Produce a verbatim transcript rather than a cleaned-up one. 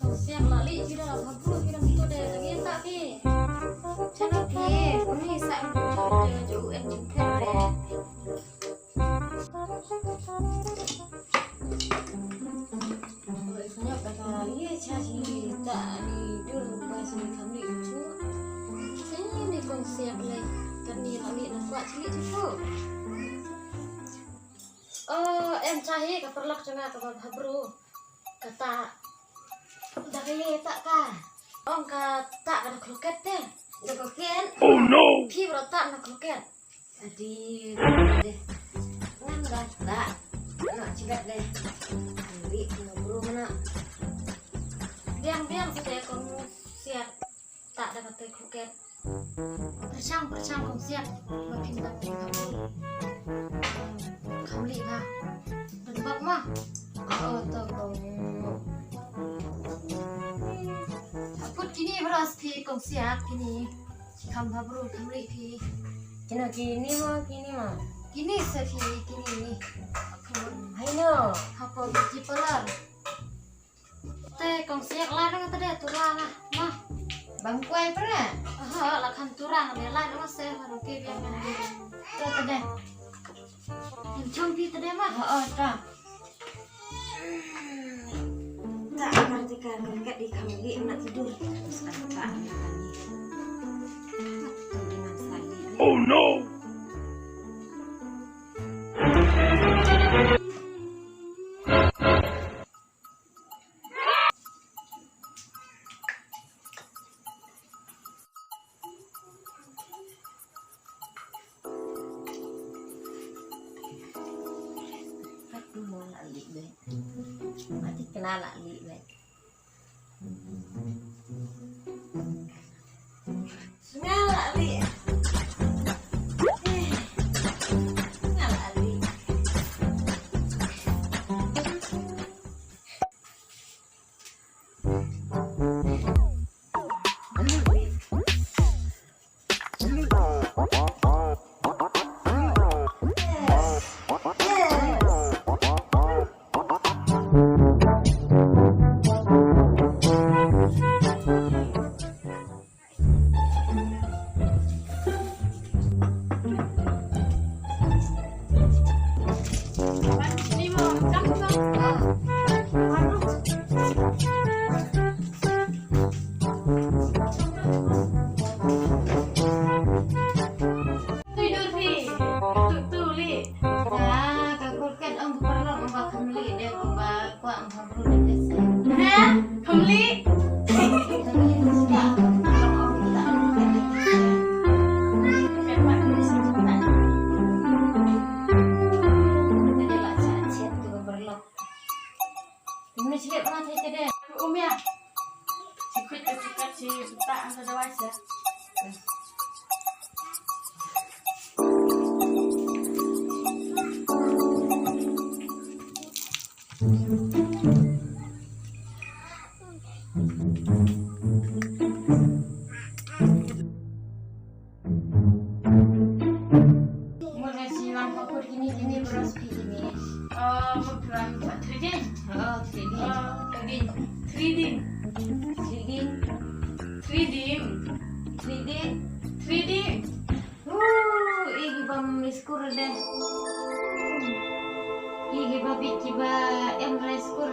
Kong Siak la lih phi da la bha bru phi da mito de lagi ta phi. Chana phi, uni sa em ju ju em ju phi de. Oi, konyap kata ye cha chi ta ni dur ba chi kam ni chu. Ni ni Kong Siak le, kan ni la ni na kwa chi chu chu. Oh, em cha hi ka paralok jong nga kaba bha bru. Kata. Da ka ye ta ka. Ong kata ka da kroket te. Da kroket. Oh no. Phi bro ta na kroket. Adi. Ngan da ta. Na chigat de. Ambi na bru mana. Biang biang sa de Kong Siak. Ta da ka te kroket. Pyrshang pyrshang Kong Siak. Ba phin da phin da. Kham li ba. Da bak ma. Oh to Kong. Put kini bro phi Kong Siak kini. Kham bha bru kham li phi. Kino kini mo kini mo. Kini sa phi kini. Hai no. Hapo beauty parlor. Te Kong Siak la dang te de turang ah. Ma. Bang kuai pre. Aha, la khan turang de la dang se ha ro ke biang. Te te de. Chong phi te de ma. Ha, oh, ta. Ta kar te ka kar ka di kham li na tidur. Sa ta. Oh no. Kat tu mo la li be. Mati kena la li be. Nga la li. Nga la li. Tui dur phi. Tu tu li. Ka ka kurket ong bu paralok ong ba kham li de ko ba kwah ong ba bru de se. Ha? Kham li. Ini sikit mana saya kena. Um ya. Sikit sikit si tak ada wajah. Mula silang pakur kini kini beras pi kini. Eh, mula threading. Oh, threading. Eh, threading. Threading. Threading. Threading. Threading. Threading. Uh, igi bam miskur deh. Igi babi kiba em riskur.